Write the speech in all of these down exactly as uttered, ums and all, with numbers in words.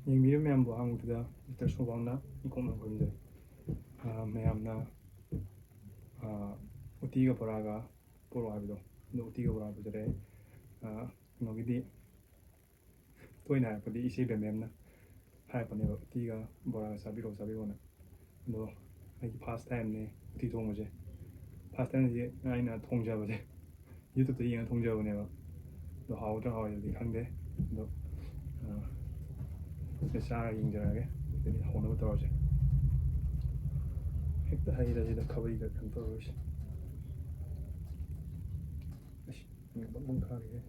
ꯌꯦꯡꯕꯤꯔꯤꯕ ꯃꯌꯥꯝꯕꯨ ꯑꯍꯥꯟꯕꯗꯨꯗ ꯃꯤꯁꯇꯔ ꯁꯣꯕꯥꯝꯅ ꯏꯀꯣꯛꯅ ꯈꯨꯔꯨꯝꯖꯔꯤ꯫ ꯑꯥ, ꯃꯌꯥꯝꯅ, ꯑꯥ, ꯎꯇꯤꯒ ꯕꯣꯔꯥꯒ ꯄꯨꯔꯛꯑꯣ ꯍꯥꯏꯕꯗꯣ, ꯑꯗꯣ ꯎꯇꯤꯒ ꯕꯣꯔꯥ ꯄꯨꯖꯔꯛꯑꯦ꯫ ꯑꯥ, ꯀꯩꯅꯣꯒꯤꯗꯤ ꯇꯣꯏꯅ ꯍꯥꯏꯔꯛꯄꯗꯤ ꯏꯆꯦ ꯕꯦꯝꯕꯦꯝꯅ ꯍꯥꯏꯔꯛꯄꯅꯦꯕ, "ꯎꯇꯤꯒ ꯕꯣꯔꯥꯒ ꯆꯥꯕꯤꯔꯛꯑꯣ, ꯆꯥꯕꯤꯔꯛꯑꯣꯅ"꯫ ꯑꯗꯣ ꯑꯩꯒꯤ ꯐꯥꯔꯁ ꯇꯥꯏꯝꯅꯦ ꯎꯇꯤ ꯊꯣꯡꯕꯁꯦ꯫ ꯐꯥꯔꯁ ꯇꯥꯏꯝꯁꯦ ꯑꯩꯅ ꯊꯣꯡꯖꯕꯁꯦ, YouTube-ꯇ ꯌꯦꯡꯉ ꯊꯣꯡꯖꯕꯅꯦꯕ꯫ ꯑꯗꯣ ꯍꯥꯎꯗ꯭ꯔꯥ ꯍꯥꯎꯔꯣꯏꯗꯤ ꯈꯪꯗꯦ꯫ ꯑꯗꯣ, ꯑ, ꯁꯤꯗ ꯆꯥꯔ ꯌꯦꯡꯖꯔꯛꯑꯒꯦ꯫ ꯑꯗꯨꯗꯤ ꯍꯧꯅꯕ ꯇꯧꯔꯁꯦ꯫ ꯍꯦꯛꯇ ꯍꯩꯔꯁꯤꯗ ꯈꯥꯕꯩꯒ ꯀꯩꯅꯣ ꯇꯧꯔꯣꯏꯁꯦ꯫ ꯑꯁ, ꯃꯤ ꯕꯪ ꯕꯪ ꯊꯥꯔꯤꯍꯦ꯫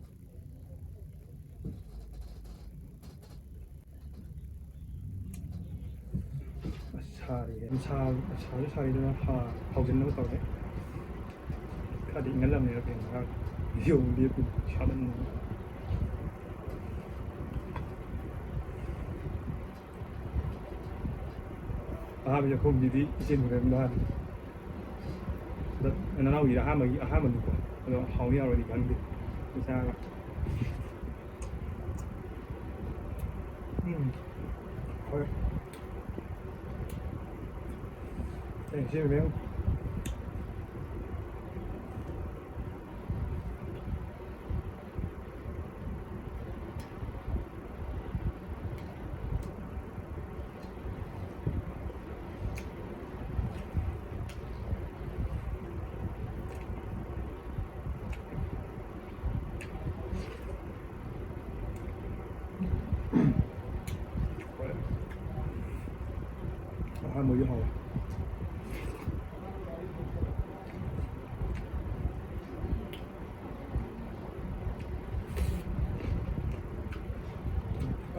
ꯑꯁ, ꯁꯥꯔꯤꯍꯦ꯫ ꯌꯥꯝ ꯁꯥ-, ꯁꯥꯁꯨ ꯁꯥꯔꯤꯗꯨꯅ ꯍꯥ-, ꯍꯥꯎꯖꯤꯟꯅꯕ ꯇꯧꯔꯦ꯫ ꯈꯔꯗꯤ ꯏꯪꯍꯜꯂꯝꯅꯦꯕ ꯐꯦꯟ ꯃꯈꯥꯗ꯫ ꯌꯧꯗꯦ ꯁꯥꯃꯟꯗꯅ꯫ ꯑꯍꯥꯟꯕ ꯆꯥꯛꯈꯨꯝꯁꯤꯗꯤ ꯏꯆꯦ ꯅꯨꯡꯉꯥꯏꯕꯅ ꯍꯥꯜꯂꯤ꯫ ꯑꯗ ꯅꯅꯥꯎꯒꯤꯗꯤ ꯑꯍꯥꯟꯕꯒꯤ, ꯑꯍꯥꯟꯕꯅꯤꯀꯣ꯫ ꯑꯗꯣ ꯍꯥꯎꯅꯤ ꯍꯥꯎꯔꯣꯏꯗꯤ ꯈꯪꯗꯦ꯫ ꯆꯥꯔꯒ꯫ ꯎꯝ꯫ ꯍꯣꯏ꯫ ꯑꯦ, ꯏꯆꯦ ꯃꯦꯝ꯫ ꯑꯍꯥꯟꯕꯒꯤ ꯍꯥꯎꯋꯦ꯫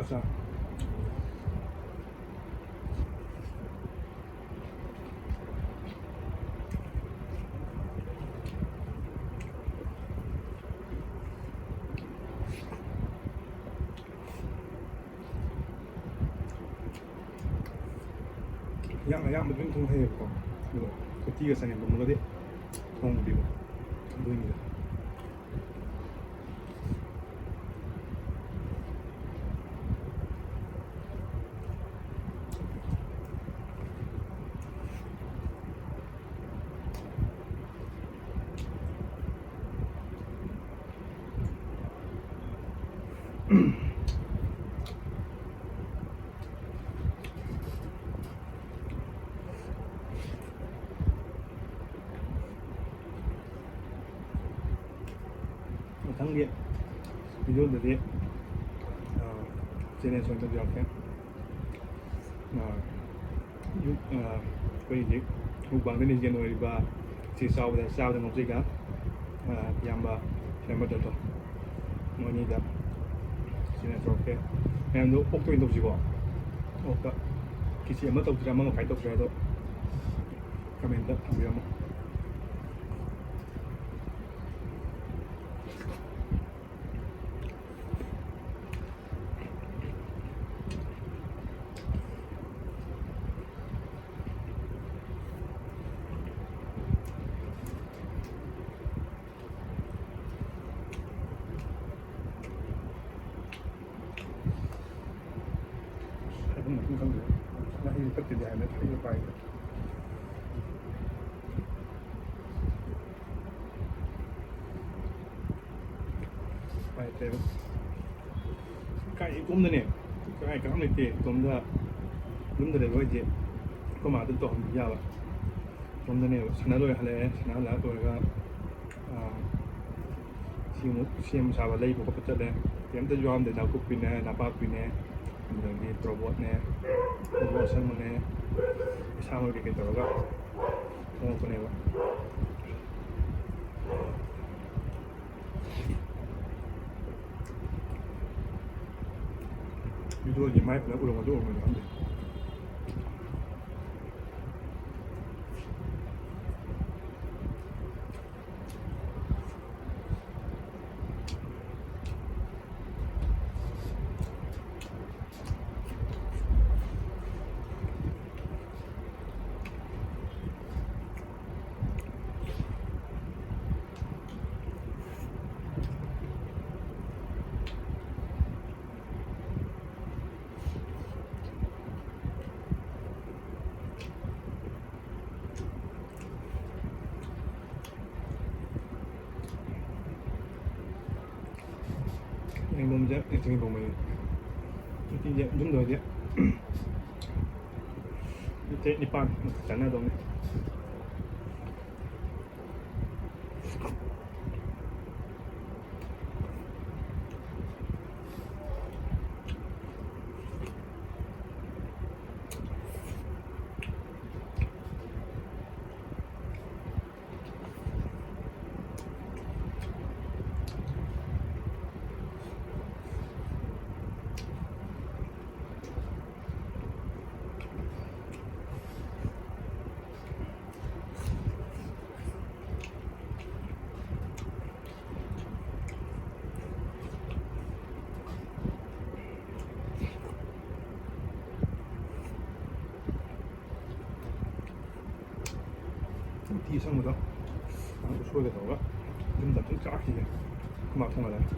ꯑꯆꯥ꯫ ꯏꯟꯖꯥꯡ ꯑꯌꯥꯝꯕ ꯂꯣꯏ ꯊꯣꯡ ꯍꯩꯌꯦꯕꯀꯣ꯫ ꯑꯗꯨꯒ ꯎꯇꯤꯒ ꯆꯒꯦꯝ ꯄꯣꯝꯕꯒꯗꯤ ꯊꯣꯡꯗ꯭ꯔꯤꯕ꯫ ꯑꯗꯨꯏꯅꯤꯗ꯫ ꯃꯊꯪꯒꯤ ꯚꯤꯗꯤꯑꯣꯗꯗꯤ, ꯑ, ꯆꯦꯂꯦꯟꯖ ꯑꯣꯏꯅ ꯇꯧꯖꯔꯛꯀꯦ꯫ ꯑ, ꯌꯨ-, ꯑ, ꯑꯩꯈꯣꯏ ꯍꯧꯖꯤꯛ ꯃꯨꯛꯕꯥꯡꯗ ꯂꯤꯖꯦꯟ ꯑꯣꯏꯔꯤꯕ ꯆꯦ ꯆꯥꯎꯕꯗ ꯆꯥꯕꯗ ꯉꯥꯎꯖꯩꯒ, ꯑ, ꯏꯌꯥꯝꯕ ꯁꯦꯝꯕꯗꯣ, ꯃꯣꯏꯅꯤꯗ ꯆꯦꯂꯦꯟꯖ ꯇꯧꯔꯛꯀꯦ꯫ ꯃꯌꯥꯝꯗꯣ ꯑꯣꯛꯇ ꯑꯣꯏꯅ ꯇꯧꯁꯤꯀꯣ꯫ ꯑꯣꯛꯇ ꯀꯦ ꯖꯤ ꯑꯃ ꯇꯧꯁꯤꯔꯥ, ꯑꯃ ꯃꯈꯥꯏ ꯇꯧꯁꯤꯔꯥ, ꯑꯗꯣ ꯀꯃꯦꯟꯇ ꯊꯝꯕꯤꯔꯝꯃꯣ꯫ ꯍꯥꯏꯐꯝ ꯂꯩꯐꯝ ꯈꯪꯗ꯭ꯔꯦ꯫ ꯉꯥꯍꯩꯁꯦ ꯐꯠꯇꯦꯗꯤ ꯍꯥꯏꯕꯅꯦ, ꯑꯩꯁꯨ ꯄꯥꯏꯗ꯭ꯔꯦ꯫ ꯄꯥꯏꯗ꯭ꯔꯦꯕ꯫ ꯀꯥꯏ ꯏꯇꯣꯝꯗꯅꯦ, ꯀꯥꯏ ꯀꯅꯥꯝ ꯂꯩꯇꯦ, ꯏꯇꯣꯝꯗ ꯌꯨꯝꯗ ꯂꯩꯕ ꯑꯣꯏꯗꯤ ꯑꯩꯈꯣꯏ ꯃꯥꯗ ꯇꯧꯍꯟꯕ ꯌꯥꯕ꯫ ꯏꯇꯣꯝꯗꯅꯦꯕ꯫ ꯁꯥꯟꯅ ꯂꯣꯏꯔ ꯍꯜꯂꯛꯑꯦ, ꯁꯥꯟꯅ ꯍꯜꯂꯛꯑ ꯂꯣꯏꯔꯒ, ꯑꯥ, ꯁꯤꯃꯨꯛ ꯁꯦꯝ ꯁꯥꯕ ꯂꯩꯕ ꯈꯣꯠꯄ ꯆꯠꯂꯦ꯫ ꯀꯩꯝꯇ ꯌꯥꯎꯔꯝꯗꯦ, ꯅꯥꯀꯨꯞꯄꯤꯅꯦ, ꯅꯄꯥꯛꯄꯤꯅꯦ, ꯑꯗꯨꯗꯒꯤ ꯇꯣꯔꯕꯣꯠꯅꯦ, ꯃꯣꯔꯣꯛ ꯑꯁꯪꯕꯅꯦ, ꯁꯥ ꯃꯔꯣꯏ ꯀꯩꯀꯩ ꯇꯧꯔꯒ ꯊꯣꯡꯉꯛꯄꯅꯦꯕ꯫ ꯚꯤꯗꯤꯑꯣꯁꯦ ꯃꯥꯏ ꯐꯖꯅ ꯎꯔꯝꯒꯗ꯭ꯔꯥ ꯎꯔꯝꯃꯣꯏꯗ꯭ꯔꯥ ꯈꯪꯗꯦ꯫ ꯆꯒꯦꯝꯄꯣꯝꯁꯦ, ꯆꯒꯦꯝꯄꯣꯝ ꯍꯥꯏꯌꯦ꯫ ꯎꯇꯤꯁꯦ ꯌꯨꯝꯗ ꯑꯣꯏꯔꯗꯤ ꯇꯔꯦꯠ ꯅꯤꯄꯥꯟ ꯆꯥꯅꯗꯧꯅꯤ꯫ ꯎꯇꯤ ꯑꯁꯪꯕꯗꯣ ꯎꯁꯣꯏꯒ ꯇꯧꯔꯒ ꯌꯨꯝꯗ ꯑꯝꯇꯪ ꯆꯥꯈꯤꯒꯦ꯫ ꯑꯩꯈꯣꯏ ꯃꯥ ꯊꯣꯡꯍꯜꯂꯒ꯫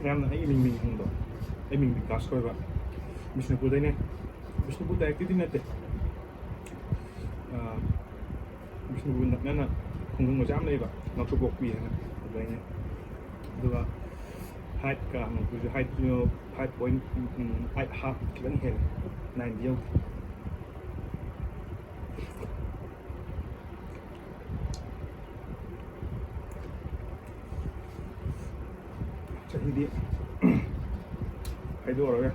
ꯃꯌꯥꯝꯅ ꯑꯩꯒꯤ ꯃꯤꯡ ꯃꯤꯡ ꯍꯪꯕꯗꯣ, ꯑꯩ ꯃꯤꯡ ꯕꯤꯀꯥꯁ ꯀꯧꯋꯦꯕ꯫ ꯕꯤꯁꯅꯨꯄꯨꯔꯗꯩꯅꯦ꯫ ꯕꯤꯁꯅꯨꯄꯨꯔ ꯗꯥꯏꯔꯦꯛꯇꯤꯗꯤ ꯅꯠꯇꯦ꯫ ꯑꯥ, ꯕꯤꯁꯅꯨꯄꯨꯔ ꯅꯛꯅꯅ ꯈꯨꯡꯒꯪ ꯃꯆꯥ ꯑꯃ ꯂꯩꯌꯦꯕ, ꯅꯥꯎꯁꯨꯞꯄꯣꯛꯄꯤ ꯍꯥꯏꯅ, ꯑꯗꯨꯗꯩꯅꯦ꯫ ꯑꯗꯨꯒ ꯍꯥꯏꯠꯀ ꯍꯪꯉꯛꯄꯁꯨ ꯍꯥꯏꯠ ꯐꯥꯏꯚ ꯄꯣꯏꯟ ꯑꯩꯠ ꯍꯥꯐ ꯈꯤꯇꯪ ꯍꯦꯜꯂꯦ, ꯅꯥꯏꯟꯗꯤ ꯌꯧꯗꯦ꯫ ꯆꯍꯤꯗꯤ ꯍꯥꯏꯗꯣꯛꯑꯔꯣꯏꯒꯦ꯫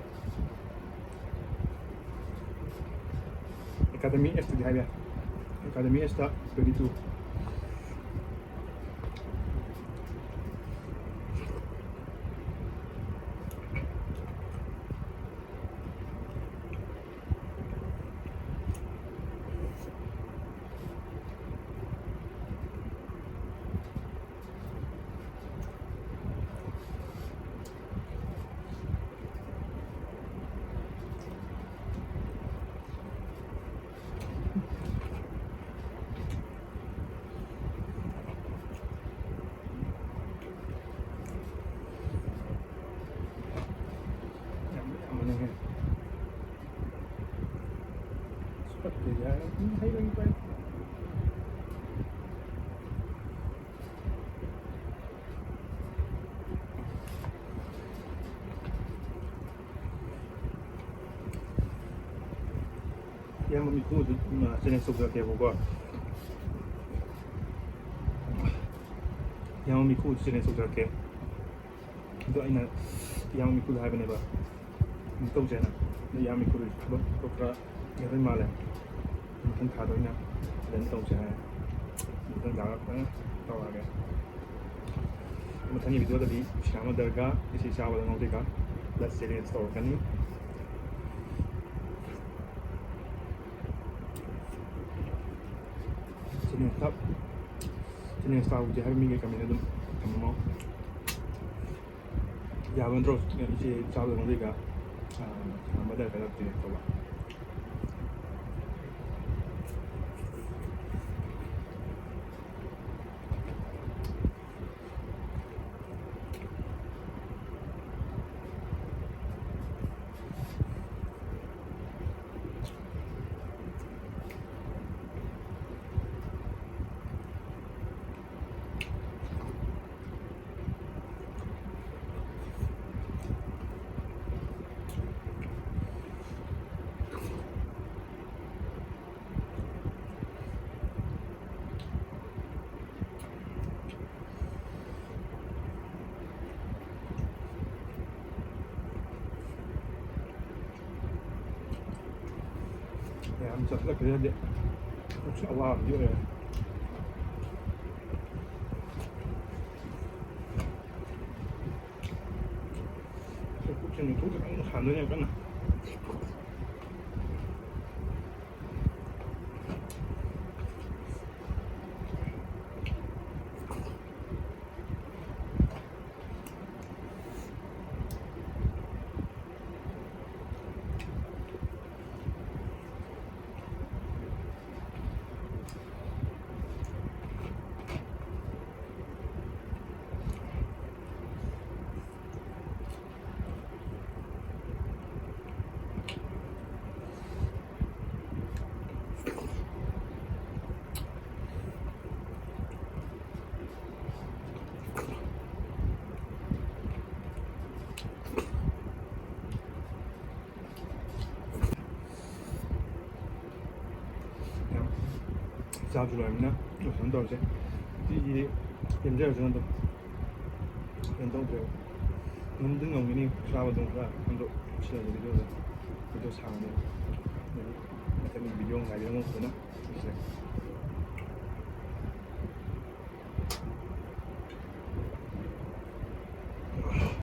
ꯑꯦꯀꯥꯗꯃꯤ ꯑꯦꯖꯇꯗꯤ ꯍꯥꯏꯕ ꯌꯥꯏ꯫ ꯑꯦꯀꯥꯗꯃꯤ ꯑꯦꯖꯇ twenty two꯫ ꯌꯥꯝ ꯌꯥꯝꯕꯅꯦꯍꯦ꯫ ꯑꯁ, ꯐꯠꯇꯦ ꯍꯥꯏꯔ ꯑꯗꯨꯝ ꯍꯩꯔꯒ ꯄꯥꯏ꯫ ꯏꯌꯥꯝꯕ ꯃꯤꯈꯨ ꯑꯗꯨ, ꯎꯝ, ꯆꯦꯂꯦꯟꯖ ꯇꯧꯖꯔꯛꯀꯦꯕꯀꯣ꯫ ꯏꯌꯥꯝꯕ ꯃꯤꯈꯨ ꯑꯗꯨ ꯆꯦꯂꯦꯟꯖ ꯇꯧꯖꯔꯛꯀꯦ꯫ ꯑꯗꯣ ꯑꯩꯅ ꯏꯌꯥꯝꯕ ꯃꯤꯈꯨꯗ ꯍꯥꯏꯕꯅꯦꯕ, ꯑꯗꯨ ꯇꯧꯁꯦꯅ꯫ ꯑꯗꯣ ꯏꯌꯥꯝꯕ ꯃꯤꯈꯨꯗ ꯊꯕꯛꯇꯣ ꯈꯔ ꯌꯥꯗꯣꯏ ꯃꯥꯜꯂꯦ꯫ ꯃꯊꯪ ꯊꯥꯗ ꯑꯣꯏꯅ ꯐꯖꯅ ꯇꯧꯁꯦ ꯍꯥꯏ꯫ ꯃꯊꯪ ꯊꯥꯗ ꯐꯖꯅ ꯇꯧꯔꯛꯑꯒꯦ꯫ ꯃꯊꯪꯒꯤ ꯚꯤꯗꯤꯑꯣꯗꯗꯤ ꯁꯤꯅꯥꯃꯣꯟꯗꯔꯒ ꯏꯆꯦ ꯆꯥꯕꯗ ꯉꯥꯎꯖꯩꯒ ꯄ꯭ꯂꯁ ꯆꯦꯂꯦꯟꯖ ꯇꯧꯔꯛꯀꯅꯤ꯫ ꯆꯦꯂꯦꯟꯖꯇ, ꯆꯦꯂꯦꯟꯖ ꯇꯧꯁꯦ ꯍꯥꯏꯕ ꯃꯤꯒꯤ ꯀꯃꯦꯟ ꯑꯗꯨꯝ ꯊꯝꯃꯝꯃꯣ꯫ ꯌꯥꯕ ꯅꯠꯇ꯭ꯔꯣ? ꯏꯆꯦ ꯆꯥꯕꯗ ꯉꯥꯎꯖꯩꯒ, ꯑꯥ, ꯁꯤꯅꯥꯃꯣꯟꯗꯔꯒ ꯆꯦꯂꯦꯟꯖ ꯇꯧꯕ꯫ ꯌꯥꯝ ꯆꯠꯊꯔꯛꯀꯦ ꯍꯥꯏꯗꯤ ꯄꯨꯛꯁꯦ ꯑꯋꯥꯕꯗꯤ ꯑꯣꯏꯔꯦ꯫ ꯄꯨꯛꯁꯦ ꯅꯤꯐꯨ ꯈꯤꯇꯪ ꯍꯥꯟꯗꯣꯏꯅꯦ ꯀꯟꯅ꯫ ꯌꯥꯝ ꯆꯥꯕꯁꯨ ꯂꯣꯏꯔꯕꯅꯤꯅ ꯀꯩꯅꯣ ꯇꯧꯔꯁꯦ꯫ ꯁꯤꯒꯤ ꯄꯦꯟꯖꯔꯁꯅꯨ ꯑꯗꯨꯝ꯫ ꯀꯩꯅꯣ ꯇꯧꯗ꯭ꯔꯦꯕ꯫ ꯉꯝꯗꯤ ꯉꯝꯒꯅꯤ ꯆꯥꯕ ꯑꯗꯨꯝ ꯈꯔ ꯑꯗꯣ ꯁꯤꯗ ꯚꯤꯗꯤꯑꯣꯗ ꯚꯤꯗꯤꯑꯣ ꯁꯥꯡꯕꯅꯦ꯫ ꯑꯗꯒꯤ ꯃꯊꯪꯒꯤ ꯚꯤꯗꯤꯑꯣ ꯉꯥꯏꯕꯤꯔꯝꯃꯣ ꯐꯖꯅ꯫ ꯁꯤꯁꯦ꯫